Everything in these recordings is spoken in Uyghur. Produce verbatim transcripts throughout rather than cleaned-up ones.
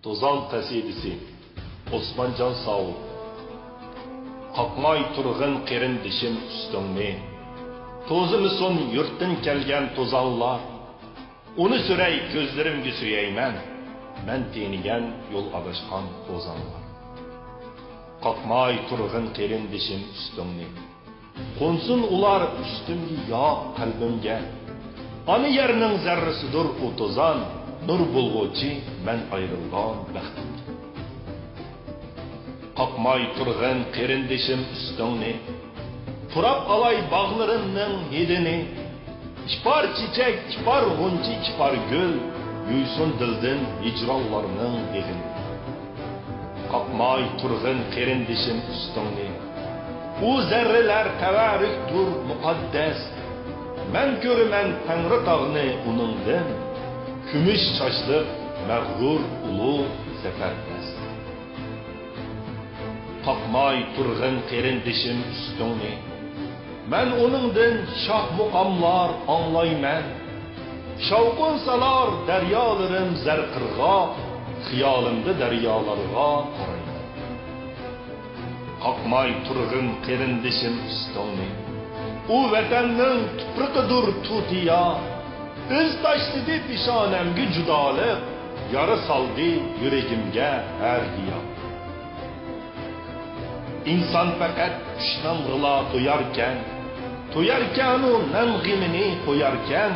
توزان قەسىدىسى. ئوسمانجان ساۋۇت. قاقماي تۇرغىن قېرىندىشىم ئۈستۈڭنى، توزىمىسۇن يۇرتتىن كەلگەن توزانلار. ئۇنى سۈرەي كۆزلىرىمگە سۆيەيمەن، مەن تېنىگەن يول ئاداشقان قوزانلار. قاقماي تۇرغىن قېرىندىشىم ئۈستۈڭنى، قونسۇن ئۇلار ئۈستۈمگە يا قەلبىمگە. ئانا يەرنىڭ زەررىسىدۇر ئۇ توزان، نۇر بولغۇچى مەن ئايرىلغان بەختىمگە. قاقماي تۇرغىن قېرىندىشىم ئۈستۈڭنى، پۇراپ ئالاي باغلىرىمنىڭ ھىدىنى. ئىپار چېچەك، ئىپار غۇنچە، ئىپار گۈل، يۇيسۇن دىلدىن ھىجرانلارنىڭ يېغىنى. قاقماي تۇرغىن قېرىندىشىم ئۈستۈڭنى، ئۇ زەررىلەر تەۋەررۈكتۇر مۇقەددەس. مەن كۆرىمەن تەڭرىتاغنى ئۇنىڭدىن، كۈمۈش چاچلىق مەغرۇر ئۇلۇغ زەپەرپەس. قاقماي تۇرغىن قېرىندىشىم ئۈستۈڭنى، مەن ئۇنىڭدىن شاھ مۇقاملار ئاڭلايمەن. شاۋقۇن سالار دەريالىرىم زەر قىرغا، خىيالىمدا دەريالارغا قارايمەن. قاقماي تۇرغىن قېرىندىشىم ئۈستۈڭنى، ئۇ ۋەتەننىڭ تۇپرىقىدۇر تۇتىيا. ئىز تاشلىدى پېشانەمگە جۇدالىق، يارا سالدى يۈرىكىمگە ھەر ھىيال. ئىنسان پەقەت ئۈچ نانغىلا توياركەن، توياركەنۇ نان غېمىنى قوياركەن.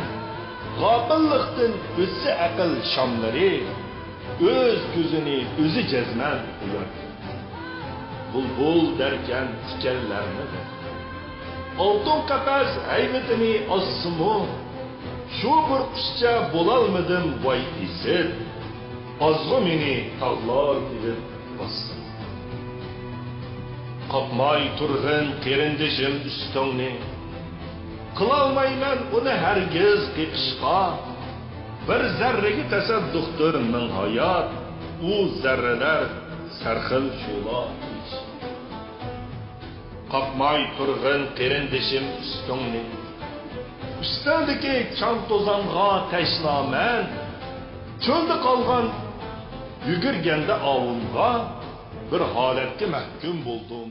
غاپىللىقتىن ئۆتسە ئەقىل شاملىرى، ئۆز كۆزىنى ئۆزى جەزمەن قوياركەن. بۇلبۇل دەركەن تىكەنلەرنى، ئالتۇن قەپەس ھەيۋىتىنى ئازسىمۇ، شۇ بىر قۇشچە بولالمىدىم ۋاي ئېزىپ، ئازغۇ مېنى تاغلار ئېلىپ باسسىمۇ. قاقماي تۇرغىن قېرىندىشىم ئۈستۈڭنى، قىلالمايمەن ئۇنى ھەرگىز قېقىشقا. بىر زەررىگە تەسەددۇقتۇر مىڭ ھايات، ئۇ زەررىلەر سەرخىل شۇلا. قاقماي تۇرغىن قېرىندىشىم ئۈستۈڭنى، ئۈستۈڭدىكى چاڭ توزانغا تەشنامەن. چۆلدە قالغان يۈگۈرگەندە ئاۋۇمغا، بىر ھالەتكە مەھكۇم بولدۇم.